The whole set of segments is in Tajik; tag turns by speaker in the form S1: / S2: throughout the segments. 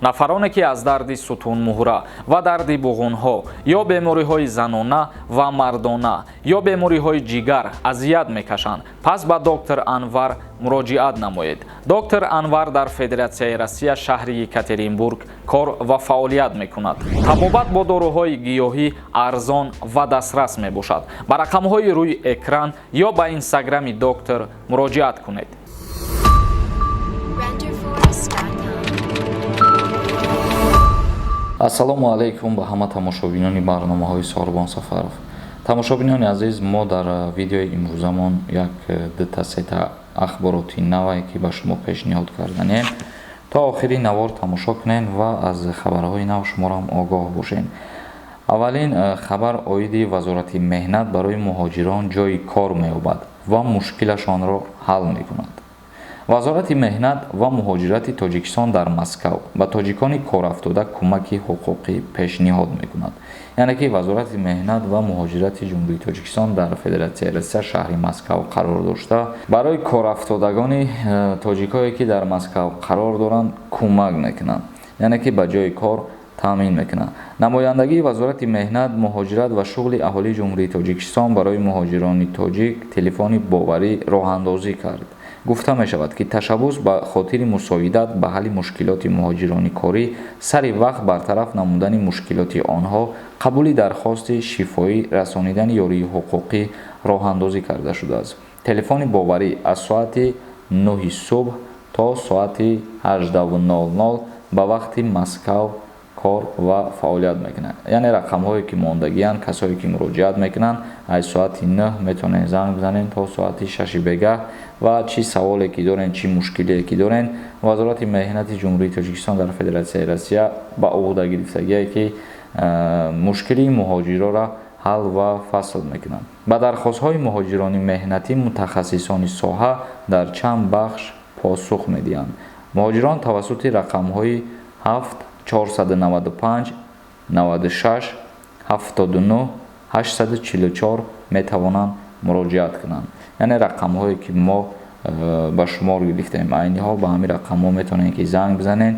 S1: Нафароне, ки аз дарди сутунмуҳра ва дарди буғунҳо ё бемориҳои занона ва мардона ё бемориҳои ҷигар азият мекашанд, пас ба доктор Анвар муроҷиат намоед. Доктор Анвар дар Федератсияи Россия, шаҳри Екатеринбург кор ва фаъолият мекунад. Табобат бо доруҳои гиёҳӣ арзон ва дастрас мебошад. Ба рақамҳои рӯи экран ё ба инстаграми доктор муроҷиат кунед.
S2: Renderforest.com.
S3: Ассалому алайкум ба ҳама тамошобинони барномаҳои Сорбон Сафаров. Тамошобинони азиз, мо дар видеои имрӯзамон як дута сета ахбороти навае, ки ба шумо пешниҳод карданем, то охири навор тамошо кунед ва аз хабарҳои нав шуморо огоҳ бошед. Аввалин хабар оиди Вазорати меҳнат барои муҳоҷирон ҷойи кор меёбад ва мушкилашонро ҳал мекунад. Вазорати меҳнат ва муҳоҷирати Тоҷикистон дар Москав ба тоҷикони корафтода кӯмаки ҳуқуқӣ пешниҳод мекунад. Яъне ки Вазорати меҳнат ва муҳоҷирати Ҷумҳурии Тоҷикистон дар Федератсияи Россия, шаҳри Москав қарор дошта, барои корафтодагони тоҷикое, ки дар Москав қарор доранд, кӯмак мекунанд, яъне ки ба ҷои кор таъмин мекунанд. Намояндагии Вазорати меҳнат, муҳоҷират ва шуғли аҳолии Ҷумҳурии Тоҷикистон барои муҳоҷирони тоҷик телефони боварӣ роҳандозӣ кард. Гуфта мешавад, ки ташаббус ба хотири мусоидат ба ҳалли мушкилоти муҳоҷирони корӣ, сари вақт бартараф намудани мушкилоти онҳо, қабули дархости шифоӣ, расонидани ёрии ҳуқуқӣ роҳандозӣ карда шудааст. Телефони боварӣ аз соати 9 субҳ то соати 18:00 ба вақти Москав кор ва фаъолият мекунад. Яъне рақамҳое, ки мондагианд, касое, ки муроҷиат мекунанд, аз соати 9 метавонед занг бизанед то соати 6 бегаҳ ва чӣ саволе ки дорен, чӣ мушкилие ки дорен, Вазорати меҳнати Ҷумҳурии Тоҷикистон дар Федератсияи Россия ба уҳда гирифтагие, ки мушкилии муҳоҷирора ҳал ва фасл мекунанд. Ба дархостҳои муҳоҷирони меҳнатӣ мутахассисони соҳа дар чанд бахш посух медиҳанд. Муҳоҷирон тавассути рақамҳои 7 495 96 79 844 метавонанд муроҷиат кунанд. Яъне рақамҳое, ки мо ба шумор гирифтем, айни ҳол ба ҳамин рақамҳо метавонед, ки занг бизанед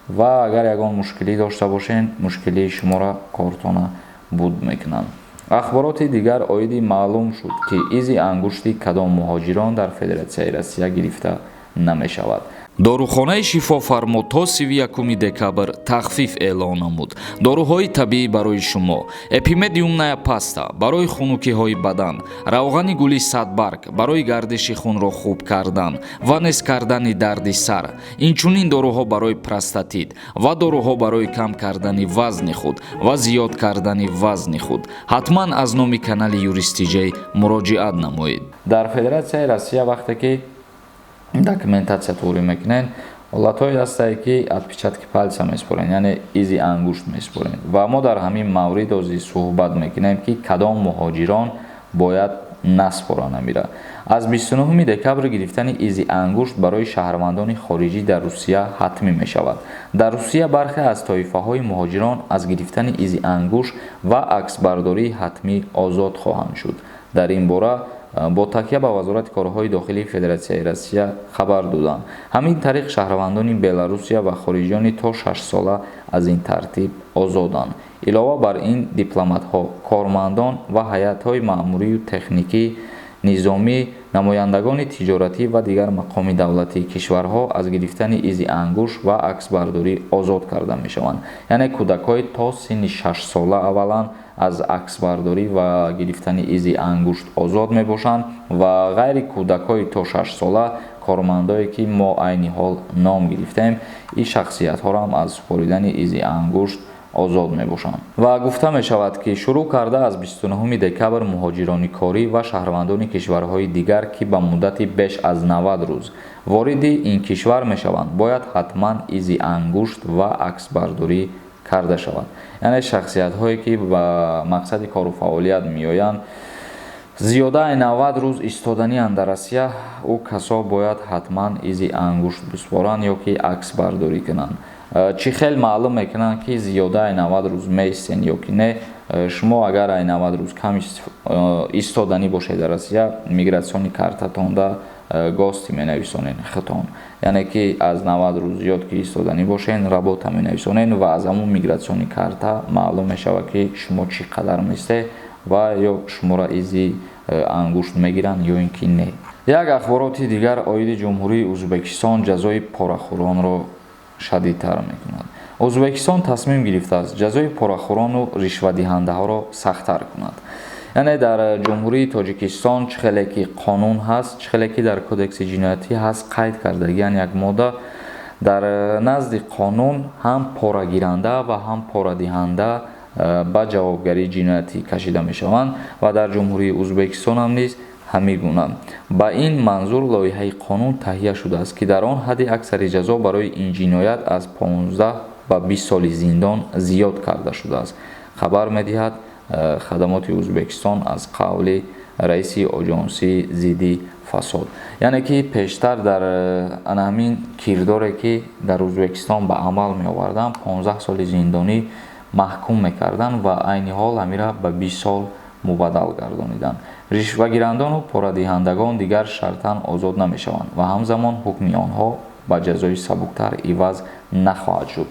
S3: ва агар ягон мушкилӣ дошта бошед, мушкилии шуморо кортона буд мекунанд. Ахбороти дигар оиди маълум шуд, ки изи ангушти кадом муҳоҷирон дар Федератсияи Россия гирифта намешавад.
S1: Дорухонаи Шифофармо то 31 декабр тахфиф эълон намуд. Доруҳои табиӣ барои шумо: Эпимедиумная паста барои хунукиҳои бадан, равғани гули садбарг барои гардиши хунро хуб кардан ва нест кардани дарди сар, инчунин доруҳо барои простатит ва доруҳо барои кам кардани вазни худ ва зиёд кардани вазни худ. Ҳатман аз номи канали Юристиҷей муроҷиат намоед.
S3: Дар Федератсияи Россия вақте ки документатсия туғрӣ мекунед, ҳолатҳое ҳастае, ки отпечатки пальца меспорен, яъне изи ангушт меспорен. Ва мо дар ҳамин маврид ҳозир суҳбат мекунем, ки кадом муҳоҷирон бояд наспоранд амира. Аз 29 декабр гирифтани изи ангушт барои шаҳрвандони хориҷӣ дар Русия ҳатмӣ мешавад. Дар Русия бархе аз тоифаҳои муҳоҷирон аз гирифтани изи ангушт ва аксбардории ҳатмӣ озод хоҳанд шуд. Дар ин бора бо такя ба Вазорати корҳои дохилии Федератсияи Россия хабар доданд. Ҳамин тариқ, шаҳрвандони Беларусия ва хориҷиёни то 6-сола аз ин тартиб озоданд. Илова бар ин, дипломатҳо, кормандон ва ҳайатҳои маъмурию техникӣ, низомӣ, намояндагони тиҷоратӣ ва дигар мақоми давлатии кишварҳо аз гирифтани изи ангушт ва аксбардорӣ озод карда мешаванд. Яъне кӯдакҳои то синни 6-сола аввалан аз аксбардорӣ ва гирифтани изи ангушт озод мебошанд ва ғайри кӯдакҳои то 6-сола, кормандое, ки мо айни ҳол ном гирифтем, ин шахсиятҳоро ҳам аз супоридани изи ангушт озод мебошанд. Ва гуфта мешавад, ки шурӯъ карда аз 29 декабр муҳоҷирони корӣ ва шаҳрвандони кишварҳои дигар, ки ба муддати беш аз 90 рӯз вориди ин кишвар мешаванд, бояд ҳатман изи ангушт ва аксбардорӣ карда шавад. Яъне шахсиятҳое, ки ба мақсади кору фаъолият меоянд, зиёдаи 90 рӯз истоданианд дар Россия, ӯ касо бояд ҳатман изи ангушт биспоранд ё ки аксбардорӣ кунанд. Чӣ хел маълум мекунанд, ки зиёдаи 90 рӯз меистен ё ки не? Шумо агар ай 90 рӯз кам истоданӣ бошед дар Россия, миграционный картатонда гости менависонен хитон, яъне ки аз 90 рӯз зиёд ки истоданӣ бошен, работа менависонен ва аз ҳамун миграционный карта маълум мешавад, ки шумо чӣ қадар месте ва ё шуморо изи ангушт мегиранд ё ин ки не. Як ахбороти дигар оиди Ҷумҳурии Ӯзбекистон: ҷазои порахӯронро шадидтар мекунад. Ӯзбекистон тасмим гирифтааст ҷазои порахӯрону ришвадиҳандаҳоро сахттар кунад. Яъне дар Ҷумҳурии Тоҷикистон чӣ хеле ки қонун ҳаст, чӣ хеле ки дар Кодекси ҷиноятӣ ҳаст, қайд кардагиян як модда: дар назди қонун ҳам порагиранда ва ҳам порадиҳанда ба ҷавобгарии ҷиноятӣ кашида мешаванд ва дар Ҷумҳурии Ӯзбекистон ҳам низ ҳамин гуна. Ба ин манзур лоиҳаи қонун таҳия шудааст, ки дар он ҳадди аксари ҷазо барои ин ҷиноят аз 15 ба 20 соли зиндон зиёд карда шудааст, хабар медиҳад хадамоти Ӯзбекистон аз қавли раиси Оҷонсии зидди фасод. Яъне ки пештар дар ана ҳамин кирдоре ки дар Ӯзбекистон ба амал меоварданд, 15 соли зиндонӣ маҳкум мекарданд ва айни ҳол ҳамира ба 20 сол мубаддал гардониданд. Ришвагирандону порадиҳандагон дигар шартан озод намешаванд ва ҳамзамон ҳукми онҳо ба ҷазои сабуктар иваз нахоҳад шуд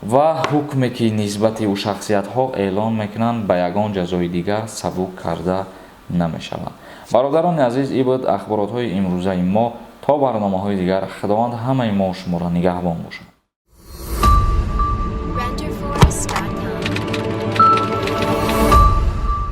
S3: ва ҳукме ки нисбати ӯ шахсиятҳо эълон мекунанд, ба ягон ҷазои дигар сабук карда намешавад. Бародарони азиз, ин буд ахборотҳои имрӯзаи мо. То барномаҳои дигар Худованд ҳамаи мо шуморо нигаҳбон бошад.